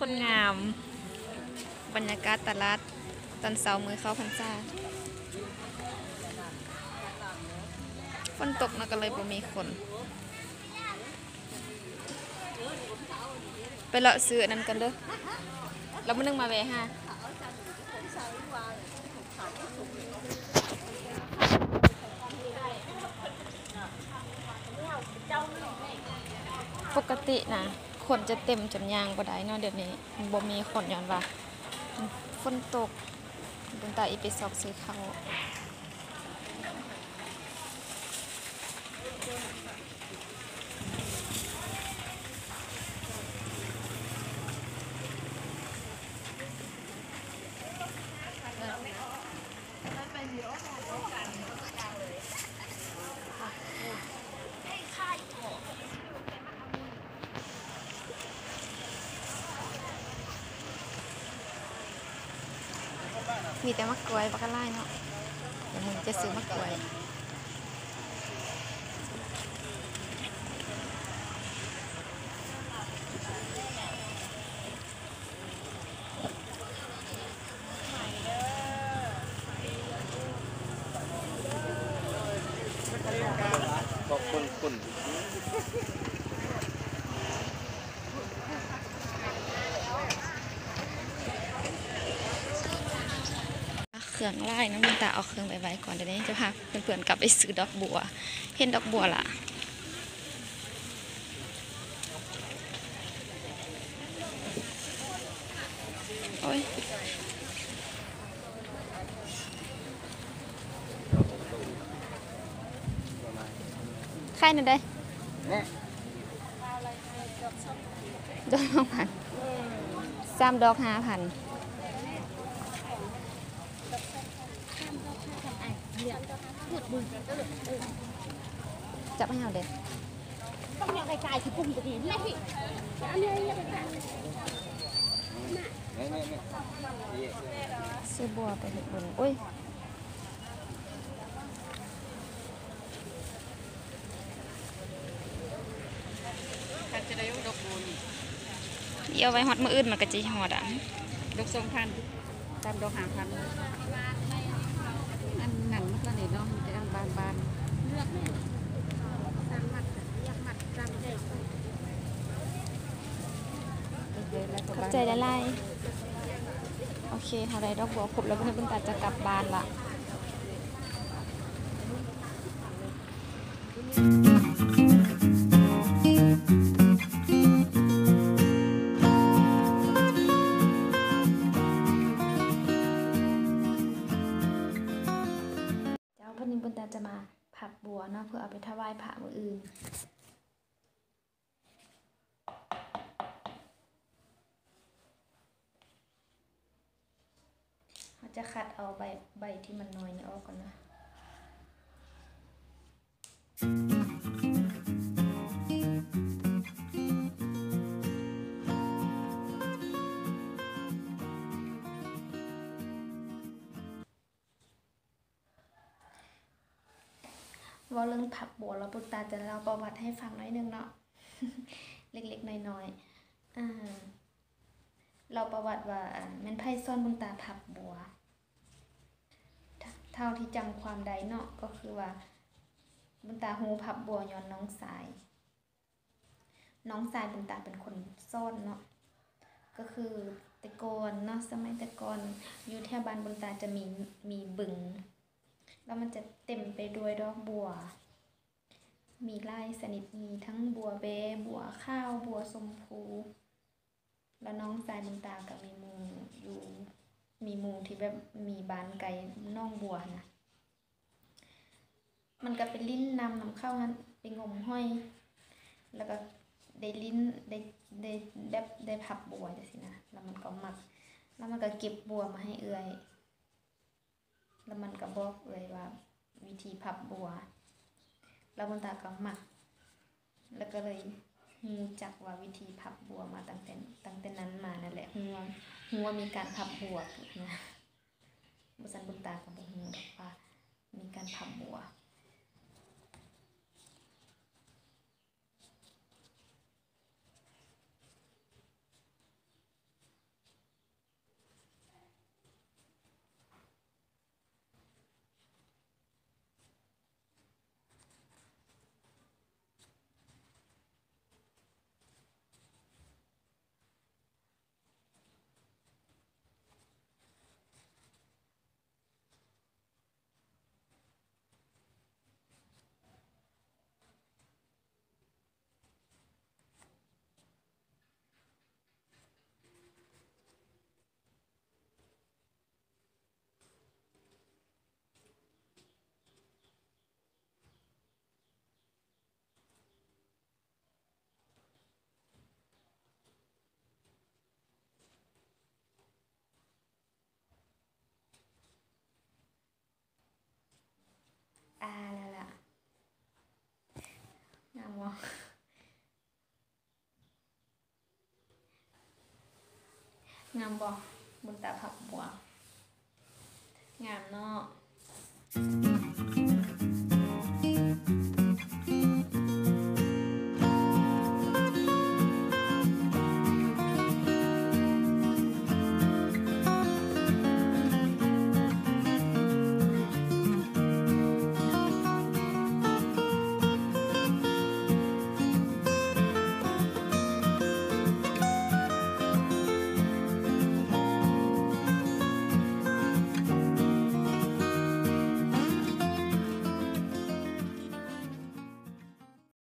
ຄົນງາມ. ບັນຍາກາດຕະຫຼາດຕອນເຊົ້າມື້ເຂົ້າພັນສາ. ຝົນຕົກເນາະ ກໍເລີຍບໍ່ມີຄົນ. ໄປເລາະຊື້ອັນນັ້ນກັນເດີ ແລ້ວມື້ໜຶ່ງມາແວ່ຫາ. ປົກກະຕິນະ ຄົນຈະເຕັມຈົນຍ່າງບໍ່ໄດ້ເນາະ ດຽວນີ້ບໍ່ມີຄົນ ຍ້ອນວ່າຝົນຕົກ. ບຸນຕາອີ່ໄປຊອກຊື້ເຂົ້າ. ມີແຕ່ໝາກກ້ວຍບັກຫຼາຍເນາະ. ດຽວມື້ນີ້ຈະຊື້ໝາກກ້ວຍ. ເຄື່ອງຫຼາຍເນາະ ບຸນຕາເອົາເຄື່ອງໄປໄວ້ກ່ອນ. ດຽວນີ້ຈະພາເພື່ອນໆກັບໄປຊື້ດອກບົວ. ເຫັນດອກບົວລະ ໂອ້ຍ ຂາຍແນວໃດ? ດອກສອງພັນ ສາມດອກຫ້າພັນ. ຈັບໃຫ້ເຮົາເດ້. ຊື້ບົວໄປເຮັດບຸນ. ໂອ້ຍ ຄັກຈະໄດ້ຢູ່ດອກບົວນີ້ ດຽວໄວ້ຮອດມື້ອື່ນມັນກໍຈະຮອດອະ. ດອກສອງພັນ ສາມດອກຫ້າພັນ. ອັນນັ້ນມັນກໍນີ້ເນາະ ມີແຕ່ອັນບານໆ ເລືອກແມ່ນ ສ້າງມັດ ຢາກມັດຕາມໃຈ. ຂອບໃຈຫຼາຍໆ. ໂອເຄ ເຮົາໄດ້ດອກບົວຄົບແລ້ວ ບັດນີ້ບຸນຕາຈະກັບບ້ານລະ. ເຈົ້າ ບັດນີ້ບຸນຕາຈະມາພັບບົວເນາະ ເພື່ອເອົາໄປຖວາຍພະມື້ອື່ນ. ເຮົາຈະຄັດເອົາໃບ ໃບທີ່ມັນນ້ອຍນີ້ອອກກ່ອນເນາະ. ເວົ້າເລື່ອງພັບບົວແລ້ວ ປຸດຕາຈະເລົ່າປະຫວັດໃຫ້ຟັງໜ້ອຍໜຶ່ງເນາະ ເລັກໆນ້ອຍໆ. ອ່າ ເລົ່າປະຫວັດວ່າ ແມ່ນໃຜສອນບຸນຕາພັບບົວ. ເທົ່າທີ່ຈຳຄວາມໄດ້ເນາະ ກໍຄືວ່າ ບຸນຕາຮູ້ພັບບົວຍ້ອນນ້ອງຊາຍ. ນ້ອງຊາຍບຸນຕາເປັນຄົນສອນເນາະ. ກໍຄືແຕ່ກ່ອນເນາະ ສະໄໝແຕ່ກ່ອນ ຢູ່ແຖວບ້ານບຸນຕາຈະມີ ມີບຶງ ແລ້ວມັນຈະເຕັມໄປດ້ວຍດອກບົວ ມີຫຼາຍຊະນິດ ມີທັງບົວແບ້ ບົວຂາວ ບົວຊົມພູ. ແລ້ວນ້ອງຊາຍບຸນຕາກໍມີໝູ່ຢູ່ ມີໝູ່ທີ່ແບບມີບ້ານໃກ້ໜອງບົວຫັ້ນນະ. ມັນກໍໄປຫຼິ້ນນ້ຳນຳເຂົາຫັ້ນ ໄປງົມຫອຍ ແລ້ວກໍໄດ້ຫຼິ້ນ ໄດ້ ໄດ້ແບບໄດ້ພັບບົວຈັ່ງຊີ້ນະ. ແລ້ວມັນກໍມັກ ແລ້ວມັນກໍເກັບບົວມາໃຫ້ເອື້ອຍ ແລ້ວມັນກໍບອກເອື້ອຍວ່າວິທີພັບບົວ ແລ້ວບຸນຕາກໍມັກ ແລ້ວກໍເລີຍຮູ້ຈັກວ່າວິທີພັບບົວມາຕັ້ງແຕ່ ຕັ້ງແຕ່ນັ້ນມານັ້ນແຫຼະ ຮູ້ວ່າ ຮູ້ວ່າມີການພັບບົວນະ. ບໍ່ຊັ້ນບຸນຕາກໍບໍ່ຮູ້ດອກວ່າມີການພັບບົວ. ງາມບໍ່? ບຸນຕາຜັກບົວ ງາມເນາະ.